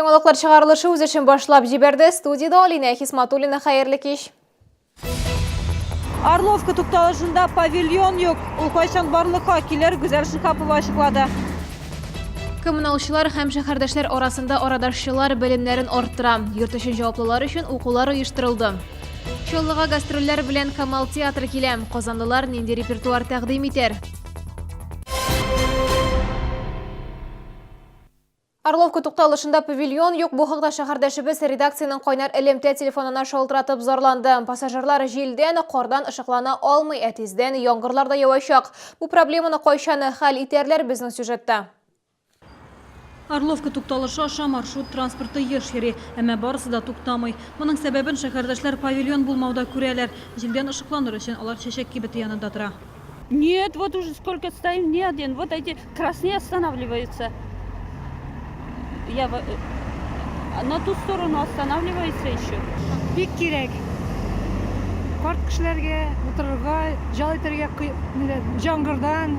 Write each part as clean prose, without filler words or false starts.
Яңалыклар чыгарылышы үз эшен башлап җибәрде. Студиядә Алинә Хисматуллина хәерле кич. Орловка тукталышында павильон юк. Ул кайчан барлыкка килер, Гүзәл Шиһапова ачыклады. Коммуналчылар һәм шәһәрдәшләр арасында арадашчылар белемнәрен арттыра. Йорт өчен җаваплылар өчен укулар оештырылды. Чаллыга гастрольләр белән Камал театры килә. Казанлылар нинди репертуар тәкъдим итәр? Орловка тукталышында павильон юк. Бу хакта шәһәрдәшебез редакциянең кайнар элемтә телефонына шалтыратып зарланды. Пассажирлар җилдән, кардан ышыклана алмый, ә тиздән яңгырлар да явачак. Бу проблеманы кайчан хәл итәрләр безнең сюжетта. Орловка тукталышы аша маршрут транспорты еш йөри, әмма барысы да туктамый. Моның сәбәбен шәһәрдәшләр павильон булмауда күрәләр. Җилдән ышыкланыр өчен алар чәчәк кибете янында тора. Нет, вот уже сколько стоим, ни один. Вот эти красные останавливаются. Я э, на ту сторону останавливается еще. Бик кирәк. Карт кешеләргә утырырга, ял итәргә җаңгырдан,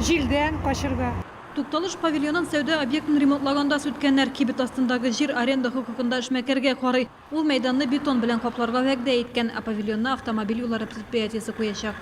җилдән качырга. Тукталыш павильонын сәүдә объектын ремонтлаганда сүткәннәр. Кибет астындагы җир аренда хокукында эшмәкәргә карый. Ул мәйданны бетон белән капларга вәгъдә иткән, ә павильонны автомобиль юллары предприятиесе куячак.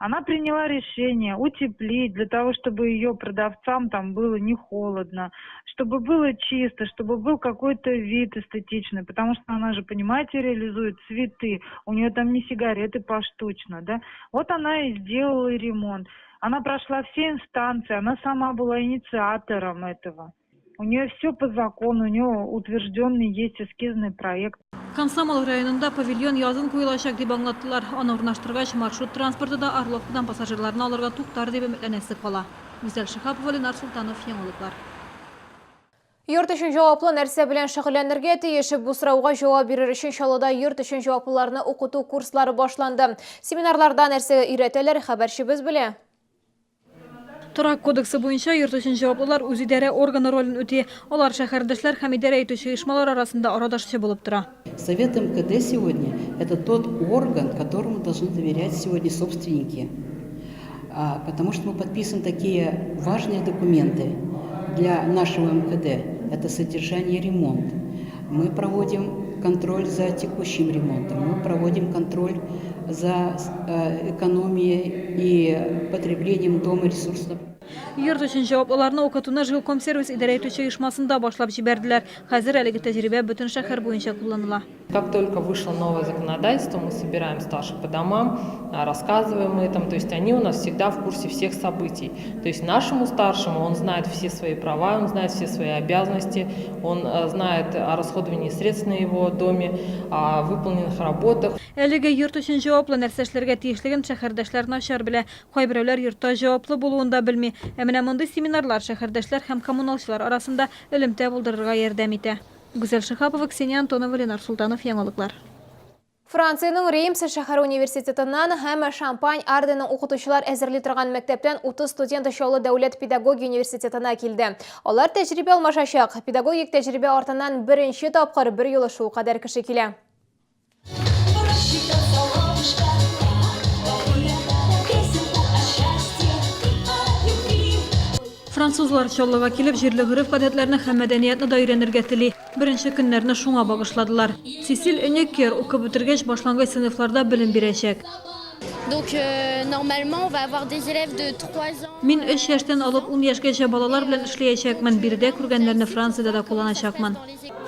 Она приняла решение утеплить для того, чтобы ее продавцам там было не холодно, чтобы было чисто, чтобы был какой-то вид эстетичный, потому что она же, понимаете, реализует цветы, у нее там не сигареты поштучно, да. Вот она и сделала ремонт. Она прошла все инстанции, она сама была инициатором этого. У нее все по закону, у нее утвержденный есть эскизный проект. Комсомол районында павильон язын куелачак дип аңлаттылар. Аны урнаштыргач, маршрут транспорты да Орловкадан пассажирларны алырга туктар дип өметләнәсе кала. Гүзәл Шиһапова, Ленар Солтанов, Яңалыклар. Йорт өчен җаваплы нәрсә белән шөгыльләнергә тиеш? Бу сорауга җавап бирер өчен Чаллыда йорт өчен җаваплыларны укыту курслары башланды. Семинарларда нәрсәгә өйрәтәләр, хәбәрчебез белә. Торак кодексы буенча йорт өчен җаваплылар үзидарә органы ролен үти. Алар шәһәрдәшләр һәм идарә итүче оешмалар арасында арадашчы булып тора. Совет МКД сегодня, это тот орган, которому должны доверять сегодня собственники. Потому что мы подписываем такие важные документы для нашего МКД. Это содержание и ремонт. Мы проводим контроль за текущим ремонтом, мы проводим контроль за э, экономией и потреблением дома ресурсов. Йорт өчен җаваплыларны укытуны Жилкомсервис идарә итүче оешмасында башлап җибәрделәр. Хәзер әлеге тәҗрибә бөтен шәһәр буенча кулланыла. Как только вышло новое законодательство, мы собираем старших по домам, рассказываем этом, то есть они у нас всегда в курсе всех событий. То есть нашему старшему он знает все свои права, он знает все свои обязанности, он э, знает о расходовании средств на его доме, о выполненных работах. Әлеге йорт өчен җаваплы нәрсә эшләргә тиешлеген шәһәрдәшләр начар белә. Кайберәүләр йортта җаваплы булуын да белми. Ә менә мондый семинарлар шәһәрдәшләр һәм коммуналчылар арасында элемтә булдырырга ярдәм итә. Гүзәл Шиһапова, Ксения Антонова, Ленар Солтанов, Яңалыклар. Франциянең Реймс шәһәре университетыннан һәм Шампань Арденың укытучылар әзерли торган мәктәптән 30 студент Чаллы дәүләт педагогия университетына килде. Алар тәҗрибә алмашачак. Педагогик тәҗрибә артыннан беренче тапкыр берьюлы шулкадәр кеше килә. Французлар Чаллыга килеп, җирле гореф-гадәтләрне һәм мәдәниятне дә өйрәнергә тели. Беренче көннәрне шуңа багышладылар. Сесиль Энекер укып бетергәч, башлангыч сыйныфларда белем бирәчәк. Мин өч яшьтән алып ун яшькәчә балалар белән эшләячәкмен, биредә күргәннәрне Франциядә дә кулланачакмын.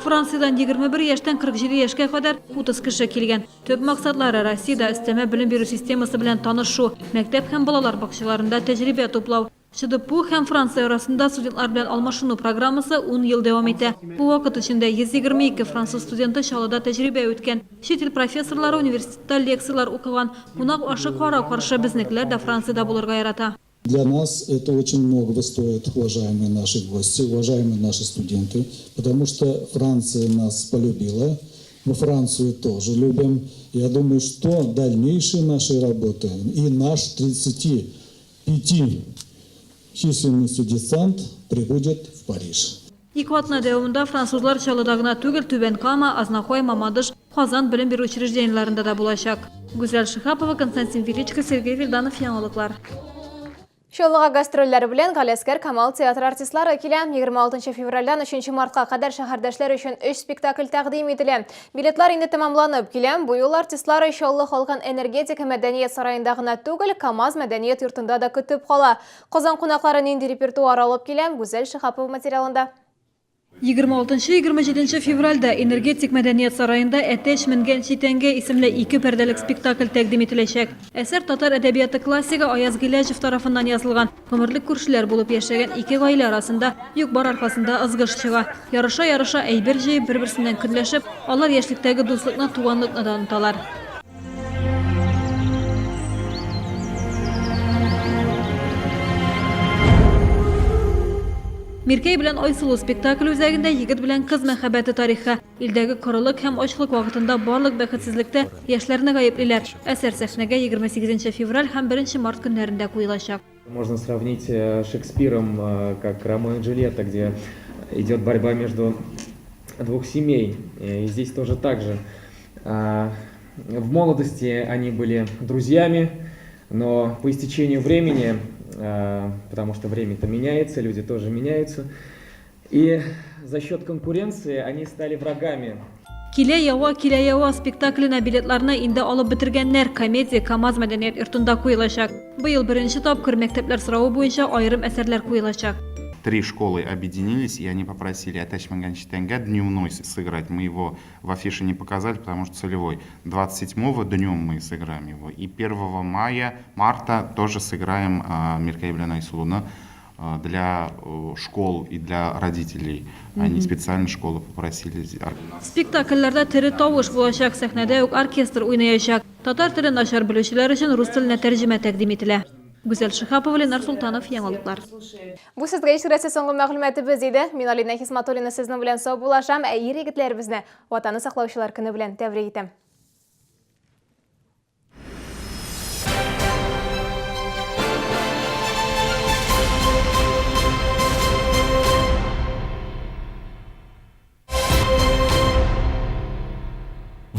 Франциядән 21 яшьтән 47 яшькә кадәр 30 кеше килгән. Төп максатлары, Россиядә өстәмә белем бирү системасы белән танышу, мәктәп һәм балалар бакчаларында тәҗрибә туплау. ЧДПУ һәм Франция арасында студентлар белән алмашыну программасы ун ел дәвам итә. Бу вакыт эчендә 122 француз студенты Чаллыда тәҗрибә үткән. Чит ил профессорлары университетта лекцияләр укыган. Кунак ашы кара-каршы, безнекеләр дә Франциядә булырга ярата. Для нас это очень многого стоит, уважаемые наши гости, уважаемые наши студенты, потому что Франция нас полюбила, мы Францию тоже любим. Я думаю, что дальнейшие наши работы и наш 35 численностью десант прибудет в Париж. Ике атна дәвамында французлар Чаллыда гына түгел, Түбән Кама, Азнакай, Мамадыш, Казан белем бирү учреждениеләрендә дә булачак. Гүзәл Шиһапова, Константин Величко, Сергей Вильданов, Яңалыклар. Чаллыга гастрольләр белән Галиәсгар Камал театры артистлары килә. 26 февральдән 3 мартка кадәр шәһәрдәшләр өчен өч спектакль тәкъдим ителә. Билетлар инде тәмамланып килә. Бу юлы артистлар Чаллы халкын Энергетика мәдәният сараенда гына түгел, КАМАЗ мәдәният йортында да көтеп кала. Казан кунаклары нинди репертуар алып килә? Гүзәл Шиһапова материалында. 26-27 февральдә Энергетик мәдәният сараенда Әтәч менгән читәнгә исемле ике пәрдәлек спектакль тәкъдим ителәчәк. Әсәр татар әдәбияты классигы Аяз Гыйләҗев тарафыннан язылган. Гомерлек күршеләр булып яшәгән ике гаилә арасында юк-бар аркасында ызгыш чыга. Ярыша-ярыша әйбер җыеп, бер-берсеннән көнләшеп, алар яшьлектәге дуслыкны, туганлыкны да оныталар. Миркәй белән Айсылу спектакль үзәгендә егет белән кыз мәхәббәте тарихы. Илдәге корылык һәм ачлык вакытында барлык бәхетсезлектә яшьләрне гаеплиләр. Әсәр сәхнәгә 28 февраль һәм 1 март көннәрендә куелачак. Можно сравнить э, Шекспиром, э, как Ромео и Джульетта, где идет борьба между двух семей. И здесь тоже так же. А, в молодости они были друзьями, но по истечению времени, а, потому что время-то меняется, люди тоже меняются, и за счет конкуренции они стали врагами. Килә ява, килә ява спектакленә билетларны инде алып бетергәннәр. Комедия КАМАЗ мәдәният йортында куелачак. Быел беренче тапкыр мәктәпләр соравы буенча аерым әсәрләр куелачак. Три школы объединились, и они попросили Әтәч менгән читәнгә дневной сыграть. Мы его в афише не показали, потому что целевой. 27-го днем мы сыграем его. И 1 мая, марта тоже сыграем Миркәй белән Айсылуны для школ и для родителей. Они специально школы попросили. Спектакльләрдә тере тавыш булачак, сәхнәдә үк оркестр уйнаячак. Татар телен начар белүчеләр өчен рус теленә тәрҗемә тәкъдим ителә. Гүзәл Шиһапова, Ленар Солтанов, Яңалыклар. Бу сезгә ишетеләсе соңгы мәгълүматыбыз иде. Мин Алина Хисматуллина сезнең белән саубуллашам, ә ир-егетләребезне Ватанны саклаучылар көне белән тәбрик итәм.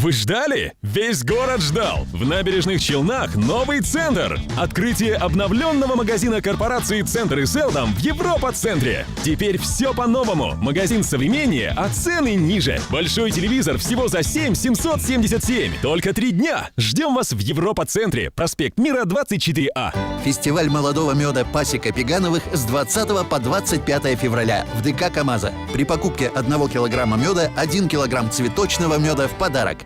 Вы ждали? Весь город ждал! В набережных Челнах новый центр! Открытие обновленного магазина корпорации «Центр» и «Селдом» в Европа-центре! Теперь все по-новому! Магазин современнее, а цены ниже! Большой телевизор всего за 7 777! Только три дня! Ждем вас в Европа-центре! Проспект Мира, 24А. Фестиваль молодого меда «Пасека Пегановых» с 20 по 25 февраля в ДК «КамАЗа». При покупке 1 килограмма меда 1 килограмм цветочного меда в подарок.